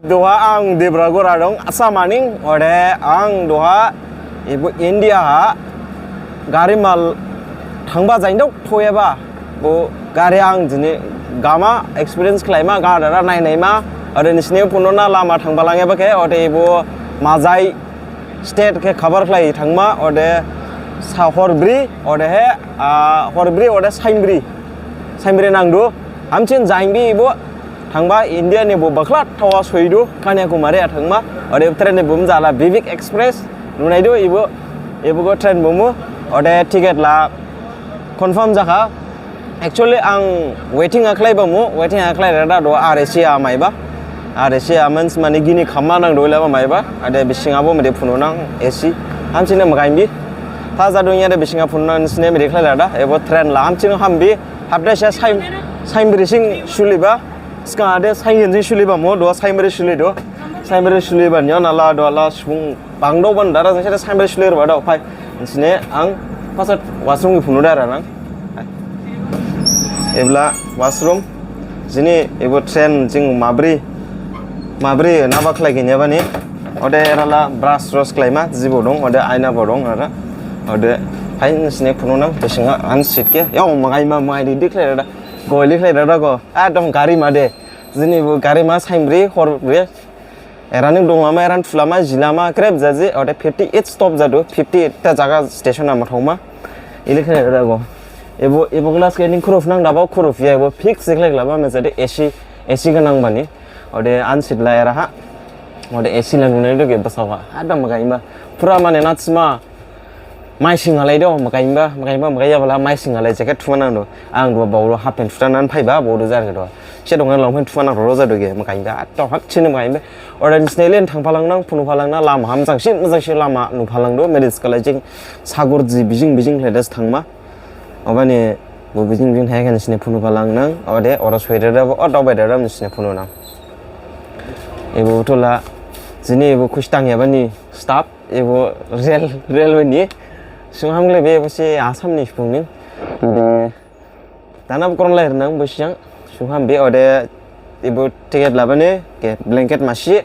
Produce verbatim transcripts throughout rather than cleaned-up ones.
Duha ang Dibrugarh ha dong, Assam ha ning, ode ang duha ibu India ha gari mal thangba jaindok thoyaba, bo gari ang jini gama experience khlaima, gadara nainaima, ode nisine phunona lama thangba langyaba khe, ode ibu Majai state khe cover khlai thangma, ode sa horbri, ode he, ah, horbri, ode sainbri, sainbri nangdu, hamsin jainbi ibu thangba India ni bo bakhla thawa soidu, Kanyakumari ha thangma, ode train ni bumu jala Vivek Express, nunaidu ibu, ibu go train bumu, ode ticket la confirm jakha. Actually, ang waiting ha khlaibamu, waiting ha khlai rada do R A C ha maiba. R A C ha means mane gini khamma nangdu laba maiba. Ade bising habo mede phunu nang A C. Hamsin ne magai bi. Tha jadu nya de bising ha phunu nang sine mede khlai rada. Ebo train la hamsin hambi. Hapta sa sain, sainbri sing suliba. Ska ade sain sing sulibamu, do sainbri sulidu. Sainbri suliba nya nala do la sung bangdo ban dara jang sere sainbri sulir ba do phai. Sine ang pasat washroom ni phunu dara nang. Ebla washroom. Jini ebo train jing mabri, mabri naba khlai ginyaba ni. Ode erala brush rosh khlaima jibo dong, ode aina bo dong ara. Ode phai sine phunu nang, bising ha ang seat khe. Yo, magai ma, magai di, di khlai rada. Goli khlai rada go. Ekdom gari ma de. Jini bo gari ma sainbri, horbri. Eraning donglama, eran thulama, jilama, krep jaji, ode fifty eight stop jadu, fifty eight ta jaga station ama thongma. Ili khe erago. Ebo, ebo glass khe ning khuruf nang daba khuruf ya, ebo fix jikhlek laba, me jade A C, A C gnang bani. Ode unseat la era ha. Ode A C la nunai doge basawa. Ada magai ma. Pura mane natsma. Maising halai do, makaimba, makaimba, makaiyaba la maising halai jacket thuma nang do. Ang do baoro half pant thuta nan phaiba, baoro jar do. Se dong longpant thuma nang ro jadu ge, makaimba, to hap chini makaimba. Ora nisne len thang phalang nang, phunu phalang na, lama hamjang si, mojang si lama nu phalang do, medis kala jing, sagur ji, bijing, bijing le das thangma. Obani, bo bijing, bijing hai kan sine phunu phalang nang, ode, ora sweater da, o dog bai da, nisne phunu nang. Ebo thola, jini ebo khustang yabani, stop. Ebo rail, railway ni. Sung ham gle be ebo se Assam ni sipung ni. Ode, dana bo koron lai rnang bo siang. Sung ham be ode ebo ticket labane, ke blanket masi,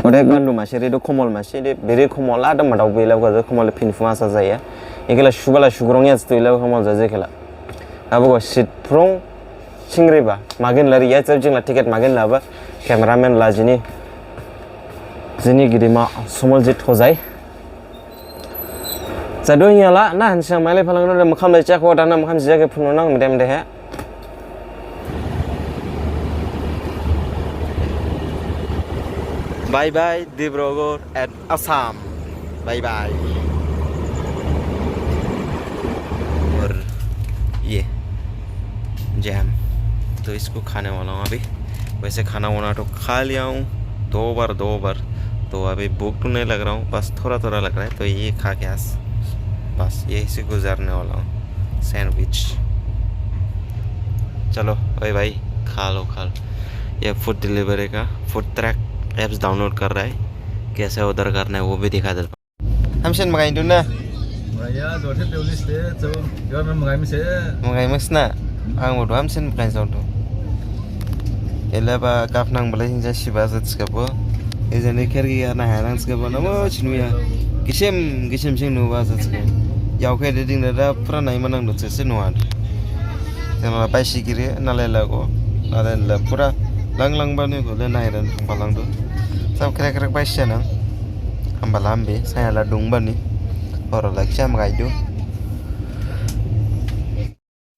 ode gandu masi, redo komol masi, de beri komol ada madau be labo komol phin fuma sa jaya. Ekela subala sugrong ya stu labo komol jaje kela. Abo go seat phrong, Singriba, magin lari ya, jab jingla ticket magin laba, cameraman la jini, jini gidima Somoljit Hojai. Jadu yala, na hansa maile phalang no, makham lai chakho, dana makham jia khe phunu nang, mede mede he. Bye bye, Dibrugarh and Assam। Bye bye. और ये जैम, तो इसको खाने वाला हूँ अभी। वैसे खाना वाना तो खा लिया हूँ दो बार, दो बार, तो अभी भूख तो नहीं लग रहा हूँ, बस थोड़ा थोड़ा लग रहा है, तो ये खा के आज बस यही से गुजारने वाला हूँ। सैंडविच। चलो भाई, भाई, खा लो, खा लो। ये फूड डिलीवरी का, फूड ट्रक ऐप्स डाउनलोड कर रहा है, कैसे ऑर्डर करना है वो भी दिखा देता हूँ। Hamsin makain dun na? Maya, dua tiap tulis deh, so, dua memang makain sih. Makain mas na? Ang mau dua hamsin makain sa tu. Ela ba kap nang bela hinja si ba sa tska bo. Ejani kher ki na hai nang tska bo na mo chinu ya. Kisim, kisim sing nu ba sa tska. Yau khe de ding da da pura nai manang do tse se nu ad. Jana la pai si kiri, na le la ko. Na le la pura lang lang ba ni ko le nai ran phalang do. Sab krek krek pai si nang. Hamba lambe, saya la dung bani. Oro la kisa magai du.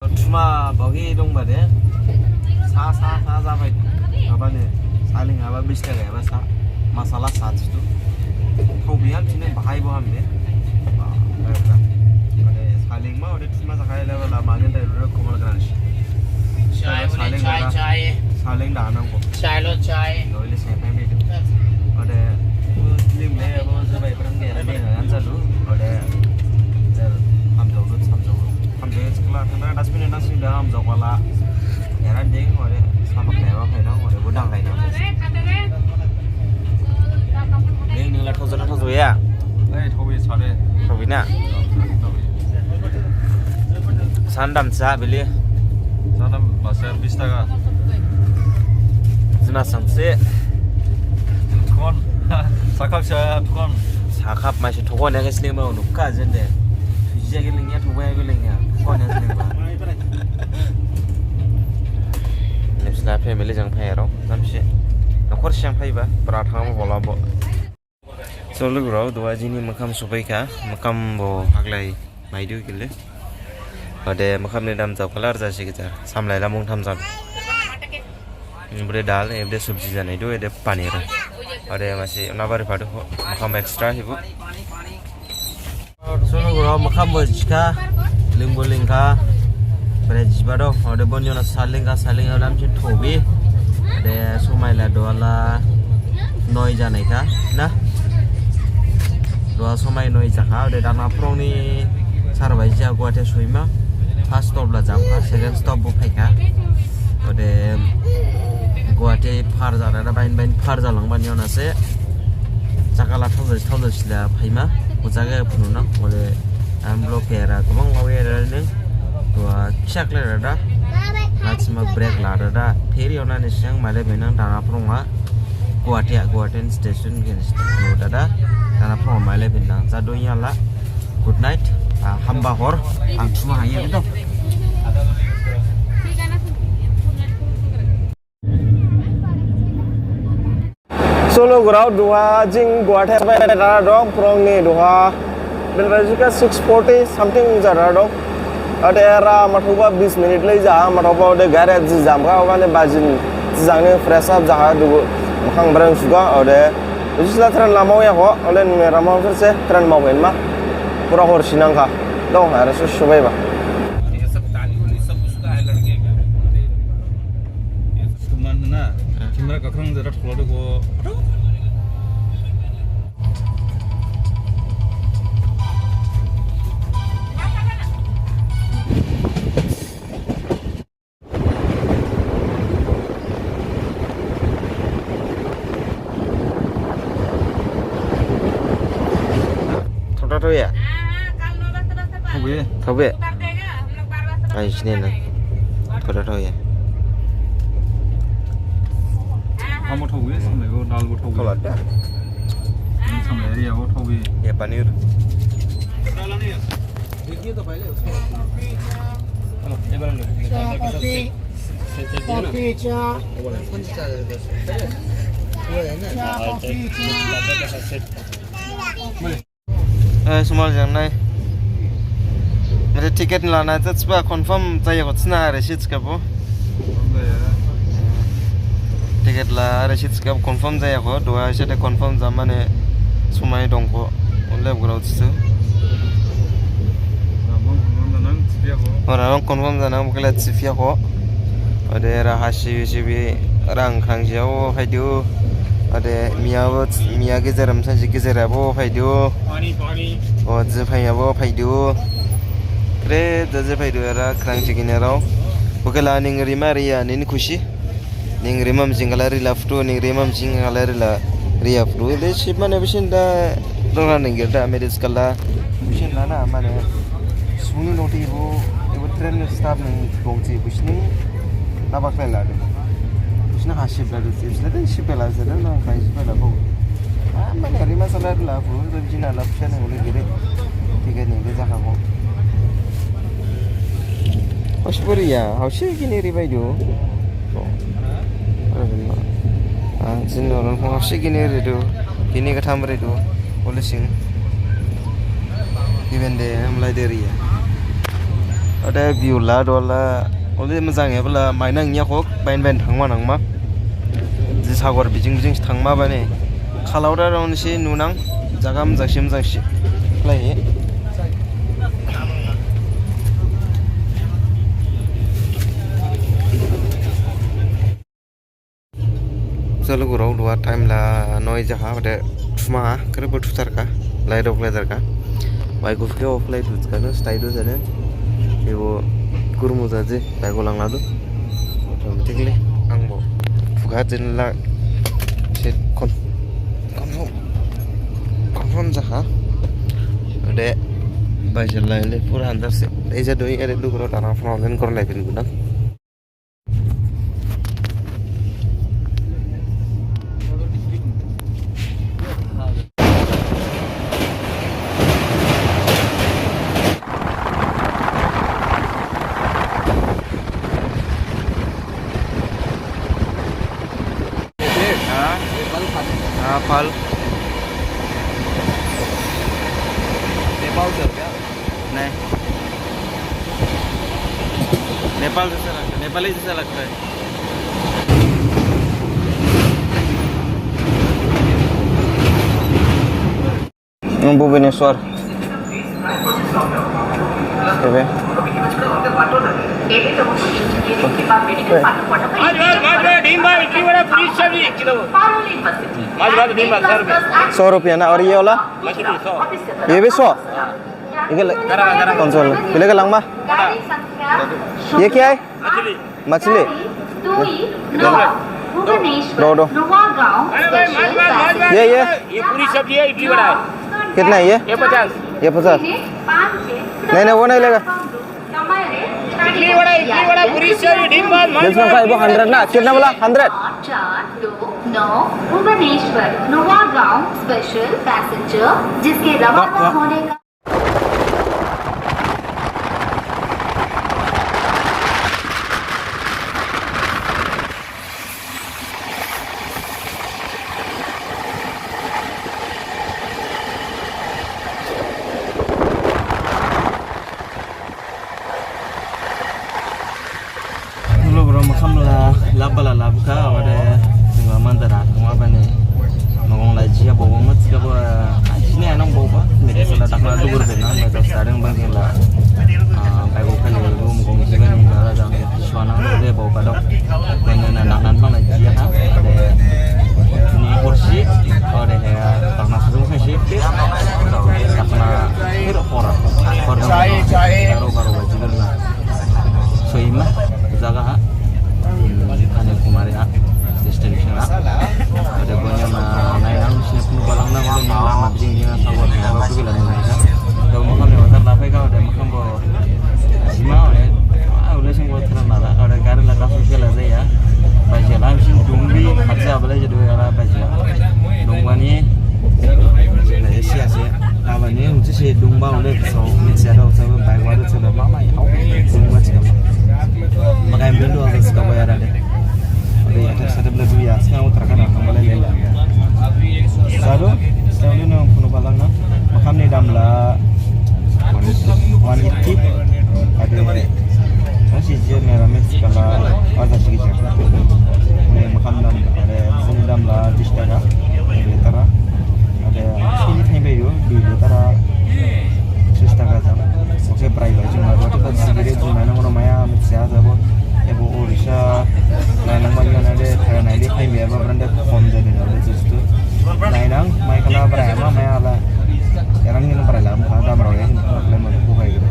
Thuma bagi dong bade. Sa, sa, sa, sa bai. Abane, saling aba bis taka aba sa. Masala sa tu. Thau bihan sini bahai boham de. Ba, ba, ba. Ade saling ma, ade thuma sa khai la, la magin da ru komal gran si. Chai, bole, saling chai, da, chai. Saling da nang ko. Chai lo, chai. Noile sai pai me de. Ode, lim le, abo jabai prang ge, ade, ansa du. Ode, jar, hamjao du, hamjao du. Hamjao, skla, thanda, dustbin, dustbin, da, hamjao bala. Yaran ding, ode, sapak lewa, phainang, ode, budang lainang. Ding, ding, la, thojo na, thojo ya? Ei, thobi, sare. Thobi na? Thobi. Sandam sa beli. Sandam masa bis taka. Juna samse. Khap sa thokon. Sa khap mai se thokon ya ke sling ba nuk kha jende. Thuji ya ke ling ya, thokon ya ke ling ya. Thokon ya sling ba. Nipsla family jang phai rok. Namsi. Nokhor siang phai ba. Pra thang bo bola bo. So lugurao, duha jini makham sophai kha. Makham bo haglai maidu gile. Ode makham ni dam jab khalar jasi gitar. Samlai lamung tham jab. Ode dal, ode sabji janai du, ode paneer. Ode masi nabari padu, makham extra hibu. So lugurao, makham bo jikha, lingbo lingkha. Bre jiba do, ode boni ona salingkha, salingkha lamsin thobi. Ode somai la duha la noi janai kha, na? Duha somai noi jakha, ode dana phrong ni sar bai ja Guwahati soima. First stop la jamkha, second stop bo phaikha. Ode Guwahati phar jadada bain bain phar jalang bani ona se. Jakala thauja thauja sila phaima. Bo jaga phunu nang. Ode am block era gabang lawi era ning. Duha kisa khlai rada. Latsima break la rada. Pheri ona ni siang male benang dana phrong ha. Guwahati, Guwahati station gin station dada. Dana phrong male benang. Jadu yala. Good night. Ah, hamba hor. Ang thuma hanya gitu. So lugurao, duha jing Guwahati bai rara dong, phrong ni duha. Belai jikha six forty something jara dong. Ode era mathoba bis minute lai ja, mathoba ode garage jam kha, obani bajin jang ni fresh up jaha dugu. Makhang brang suga, ode. Jisla train lamao ya kho, ode nune ramao se train mao ma. Pura hor sinang kha. Dong, ara su subai ba. ये सब ताली वाली सब उसका है लड़के का। Suman na, camera kakrang jara thola de ko. Thota thoya. Thobe. Thobe. Ai sine na. Thota thoya. Amo thobe, samlai bo dal bo thobe. Thola da. Samlai area bo thobe. Ye paneer. Eh, sumal jang nai. Mane ticket lana jatba confirm jaya kho sina are seat kabo. Ticket la are seat kabo confirm jaya kho, duha sete confirm jamane sumai dong kho. Onle bukra utsu. Ora nang confirm janang bukla siphiya kho. Ode era hasi sibi rang khangjao phaidu. Ode miya bo, miya gejeram sanji gejerabo phaidu. O je phaiya bo phaidu. Re je je phaidu era khrang jiginerao. Bukla ning rima riya nini khusi. Ning rimam jing khala rila phutu, ning rimam jing khala rila riya phutu. Ele sip mane bisin da dora ning gelda medis khala. Bisin lana mane suni noti bo, ebo train staff ning bongsi bisini nabak lala de. Bisini hasip lala de, sip lala de, sip lala de, nang kai sip lala bo. Ah, mane rima sala rila phutu, jina la pisa ning ule gere. Tiga ning de jaha bo. Hausi boriya, hausi gini ribaidu. Ang jin orang phang hausi gini ridu, gini gatham ridu, policing. Even de amlai de riya. Ode view la dola, ode mojang ya bela mainang nya kok, bain bain thangma nangma. Ji sagor bijing bijing thangma bani. Khalaoda raun si nunang, jaga mojang si mojang si. Khlaihi. Solo gurau dua time la noi jaha, ode thuma, kere bo thutar ka, lai dok lai dar ka. Bai guf ke off lai dut ka, no, style do jane. Ebo kurmu jaje, bai go lang la do. Automatically, ang bo. Phuka jin la, se kon, confirm, confirm jaha. Ode, bai jin lai le, pura andar se. Ei ja doi, ere du gurau, dana phone online kor lai pin gunang. हाँ, फल। नेपाल से हो क्या? नहीं। नेपाल जैसा लगता है, नेपाली जैसा लगता है। भुवनेश्वर। सौ रुपया ना, और ये वाला? ये भी सौ? ये क्या ल-, कौन सा वाला? ये क्या लंबा? ये क्या है? मछली? दो, दो। ये, ये? ये पूरी सब्जी है, इडली वड़ा है। कितना है ये? ये पचास। ये पचास? नहीं, नहीं, वो नहीं लेगा। इडली वड़ा, इडली वड़ा, पूरी सब्जी, डिम भात, बिल्कुल भाई, वो हंड्रेड ना, कितना बोला? हंड्रेड? चार दो नौ भुवनेश्वर नवागांव स्पेशल पैसेंजर, जिसके रवाना होने का Hello bro, makham la, lab bala lab kha, ode, jingba mandara, tungba bani, magong la jia bobo mat, jia bo, ah, sini anang bobo, mere sala dakna dugur bena, mere sala sadeng bang jingla, ah, bai bo kali, bo magong jia bani, dara dang, suana, ode bo kadok, bani na dakna bang la jia ha, ode, ni horsi, ode he, dakna sung sa shi, dakna, hir hora, hora, baro baro ba jia na. Soima, jaga ha. Hmm, Kanyakumari ha. Destination ha. Ode bonya ma nainang, sini punu balang na, ode ni lama biding ni na sawa ni, ode pugila ni na. Ode makham ni water lapai ka, ode makham bo. Sima ode. Ah, ule sing bo tera nada. Ode gari la kasu kela jaya. Baja la, sini dungbi, hadja bala jadu ya la baja. Dungwani. Sini esi ase. Abani, untise dungba ule so, mitsi ada usa bai wadu usa mama ya, au, dungba cika. Makai bendo ada sika bai ada de. Ule ya, tak sadap la duya, sika utar kana kambala lela. Sado, sado na kuno balang na, makham ni dam la, one eighty, ada. Masih je mera mix kala, ada sikit je. Ini makham dam, ada, sini dam la, bis taka, ada tara. Ada sini thai bai yo, di lo tara tris taka jam. Oke, brai bai jum la, jum la, jum la, nang maya, mitsi asa bo, ebo Orissa, nang maya nang de, nang de thai bai ba branda khom jadi nang de justu. Nang nang, mai kala brai ma, mai ala, erang ini brai lam, kala dam rau ya, problem ada bukai gitu.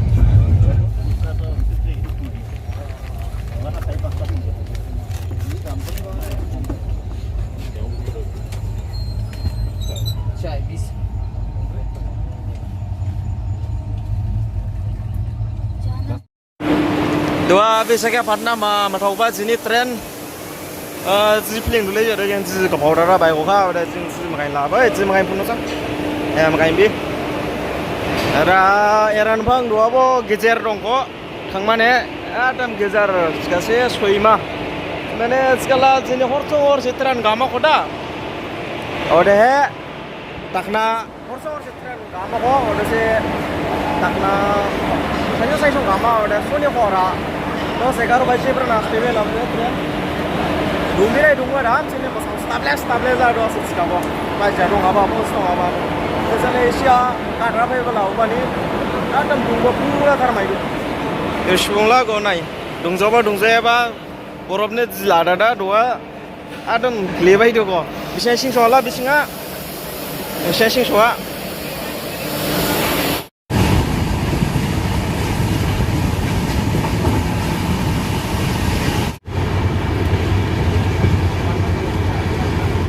Duha Visakhapatnam ha mathaoba jini train. Ah, ji feeling dule jare, jing ji gabao dara bai kho kha, ode jing ji makai la bai, ji makai phunu sa. Eh, makai bi. Era, era nphang duha bo gejer dong kho. Thangmane, ekdom gejer, thikhase soima. Mane, thikhala jini hor thong hor se train gama kho da. Odehe, dakhna hor thong hor se train gama kho, odese dakhna sainjou sainjou gama, ode soni hora. Dos egaroh baji bra na stable lamle train. Dungbirai dungba dam, sini Stable, stable jadu ase thikhabo. Bai jadu ngaba bo, song ngaba bo. Ejale Asia, kadra phai bala, obani. Ekdom dungba pura tharmai. Subung la go nai. Dungjaba, dungjayaba, borop ne jila dada, duha. Ekdom lebai do go. Bising sing sola, bising a. Bising sing soa.